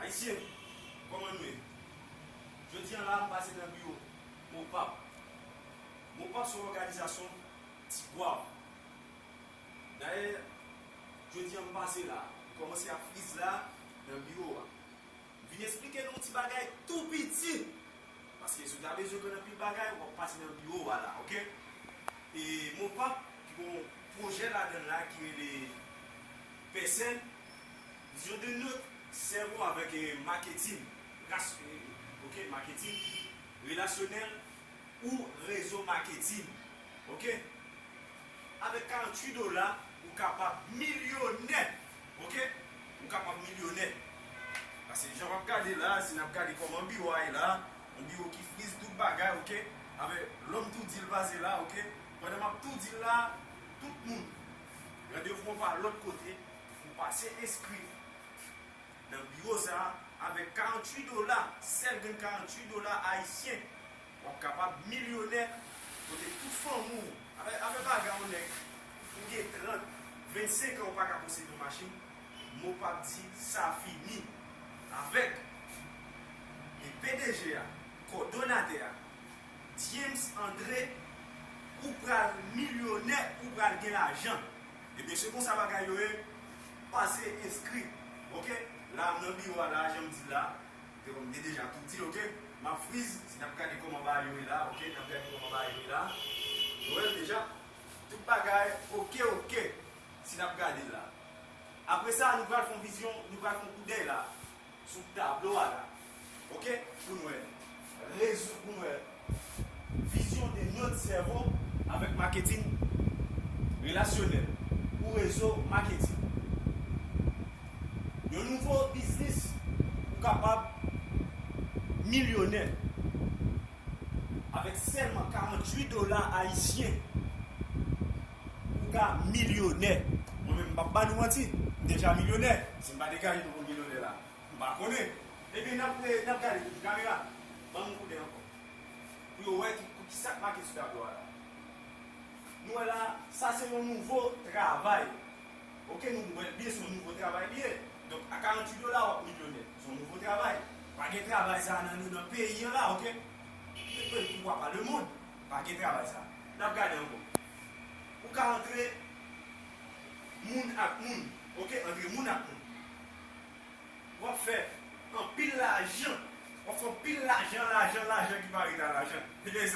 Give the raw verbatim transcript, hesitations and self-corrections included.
Ayisyen, kòman nou ye? Jodi a la, m pase nan biwo MOPAP. MOPAP se yon òganizasyon Ti Gwav. Dayè, jodi a m pase la, m kòmanse ap friz la nan biwo a. M vin esplike nou yon ti bagay tou piti. Paske si w ta bezwen konn anpil bagay, w ap pase nan biwo a la, oke? E MOPAP, ki gon pwojè ladan l la ki rele P S N, Vision de notre cerveau avec eh, marketing, ras, eh, oke, marketing relasyonèl ou rezo marketing, oke? Avèk karanntuit dola, ou kapab milyonè, oke? Ou kapab milyonè. Paske jan w ap gade la, si n ap gade kòman biwo a ye la, yon biwo ki friz tout bagay, oke? Avèk lòm tou di l pase la, oke? Pandan m ap tou di l la, tout moun, randevou an pa lòt kote, ou pase enskri nan biwo sa a, avèk karanntuit dola, sèl grenn karanntuit dola ayisyen, w ap kapab milyonè, kote tout fanmi w, avèk, avèk bagay yon nèg, ou gen trant, vennsenk an, ou pa ka posede yon machin, MOPAP di sa fini. Avèk e P D G a, kòdonatè a, James André, ou pral milyonè, ou pral gen lajan. Ebyen, se konsa bagay yo ye, pase enskri. Oke? La, m nan biwo a la, jan m di l la, m te deja tou di l, oke? M ap friz, si n ap gade kòman bagay yo ye la, oke? N ap gade kòman bagay yo ye la. Nou wè l deja, tout bagay, oke, oke, si n ap gade l la. Apre sa, nou pral fè yon vizyon, nou pral fè yon koudèy la. Sou tablo a la. Oke? Pou n wè. Rezo, pou n wè. Vision de notre cerveau avec marketing relasyonèl ou rezo marketing. Yon nouvo biznis ou kapab milyonè avèk sèlman karanntuit dola ayisyen. Ou ka milyonè. Mwen menm, m p ap ba nou manti. M deja milyonè. Si m pa degaje nou pou milyonè la. M pa konnen. Ebyen, n ap, n ap gade toujou. Kamera, ban m yon koudèy ankò. Pou yo wè ki, ki sa k make sou tablo a la. Nou wè la, sa se yon nouvo travay. Oke, nou wè l byen, se yon nouvo travay li ye. Donk, a karanntuit dola, w ap milyonè. Se yon nouvo travay. Pa gen travay sa nan, nan, nan peyi an la, oke? Peyi ki pa le mond, pa gen travay sa. N ap gade ankò. Ou ka antre moun ak moun, oke? Antre moun ak moun. W ap fè anpil lajan. W ap fè anpil lajan, lajan, lajan ki pa ret a lajan. Ebyen,